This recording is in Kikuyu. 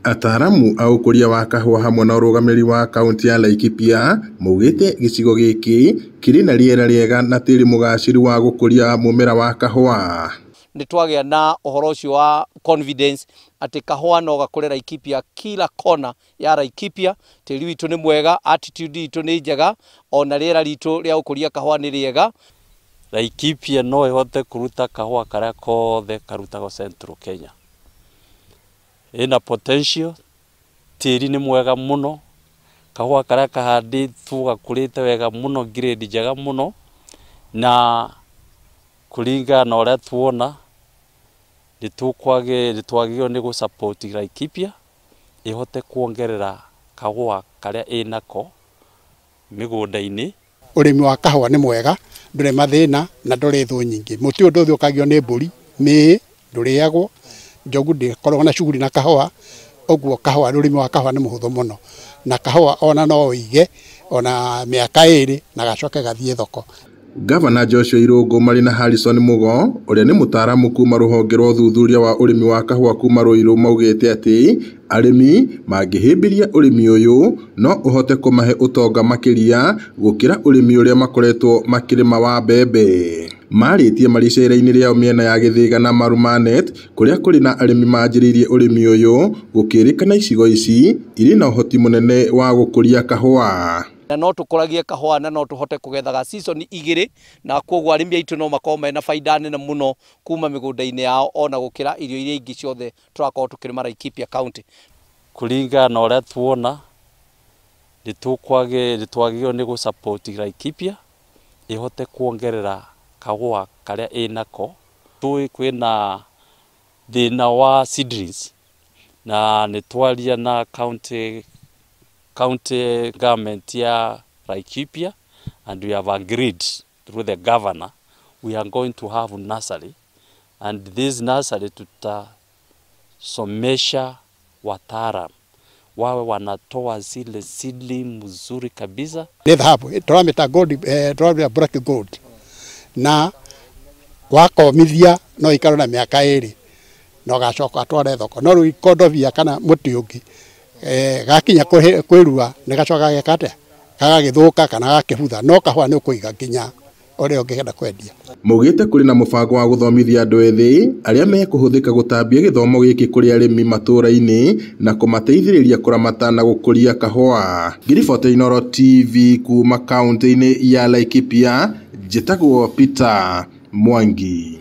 Ataaramu a ũkũria wa kahũa hamwe na ũrũgamĩrĩri wa kaunti ya Laikipia maugĩte gĩcigo gĩkĩ kĩrĩ na rĩera rĩega na tĩri mũgacĩru wa gũkũria mũmera wa kahũa. Nĩ twagĩa na ũhoro ũcio wa confidence atĩ kahũa no gakũre Laikipia, kila kona ya Laikipia. Tĩri witũ nĩ mwega, attitude itũ nĩ njega, ona rĩera ritũ rĩa gũkũria kahũa nĩ rĩega. Laikipia no ĩhote kũruta kahũa karĩa kothe karutagwo Central Kenya. Ĩna potential, tĩri nĩ mwega mũno, kahũa karĩa kahandĩtwo gakũrĩte wega mũno, grade njega mũno, na kũringana na ũrĩa tuona nĩ twagĩrĩirwo nĩ gũ support Laikipia ĩhote kuongerera kahũa karĩa ĩnako mĩgũnda-inĩ. Ũrĩmi wa kahũa nĩ mwega, ndũrĩ mathĩna na ndũrĩ thũ nyingĩ. Mũtĩ ũyũ ndũthũkagio nĩ mbũri, mĩĩ ndũrĩagwo, njogu ndĩkoragwo na shughuli na kahũa, ũguo kahũa, ũrĩmi wa kahũa nĩ mũhũthũ mũno. Na kahũa ona no ũige ona mĩaka 2 na gacoke gathiĩ thoko. Gavana Joshua Irũngũ marĩ na Harrison Mugo ũrĩa nĩ mũtaaramu kuma rũhonge rwa ũthuthuria wa ũrĩmi wa kahũa kuma Ruiru maugĩte atĩ arĩmi mangĩhĩmbĩria ũrĩmi ũyũ no ũhote kũmahe ũtonga makĩria gũkĩra ũrĩmi ũrĩa makoretwo makĩrĩma wa mbembe. Marĩtie marĩ icera-inĩ rĩao mĩena ya Gĩthĩga na Marumanet kũrĩa kũrĩ na arĩmi manjĩrĩirie ũrĩmi ũyũ gũkĩrĩkana icigo ici irĩ na ũhoti mũnene wa gũkũria kahũa. Na no tũkũragie kahũa na no tũhote kũgethaga season 2, na koguo arĩmi aitũ no makorwo mena baida nene mũno kuma mĩgũnda-inĩ yao ona gũkĩra irio iria ingĩ ciothe tũrakorwo tũkĩrĩma Laikipia County. Kũringana na ũrĩa tuona nĩ twagĩrĩirwo nĩ gũ support Laikipia ĩhote kuongerera kahũa karĩa ĩnako. Tũĩ kwĩna thĩna wa seedlings na nĩ twaria na county government ya Laikipia, and we have agreed through the governor we are going to have nursery, and this nursery tutasomesha wataalamu wawe wanatoa zile seedling mzuri kabisa. Nĩ thahabu, tũramĩta gold, tũramĩta black gold. Na wakomithia no ikaro na mĩaka 2 no gacoka atware thoko. No rĩu ikondobia kana mũtĩ ũngĩ gakinya kwĩrua nĩ gacoka geka atĩa, gagagĩthũka kana gakĩbutha, no kahũa nĩ ũkũiga nginya ũrĩa ũngĩenda kwendia. Maugĩte kũrĩ na mũbango wa gũthomithia andũ ethĩ arĩa mekũhũthĩka gũtambia gĩthomo gĩkĩ kũrĩ arĩmi matũũra-inĩ na kũmateithĩrĩria kũramata na gũkũria kahũa. Ngĩribotera Inooro TV kuma kaunti-inĩ ya Laikipia, njĩtagwo Peter Mwangi.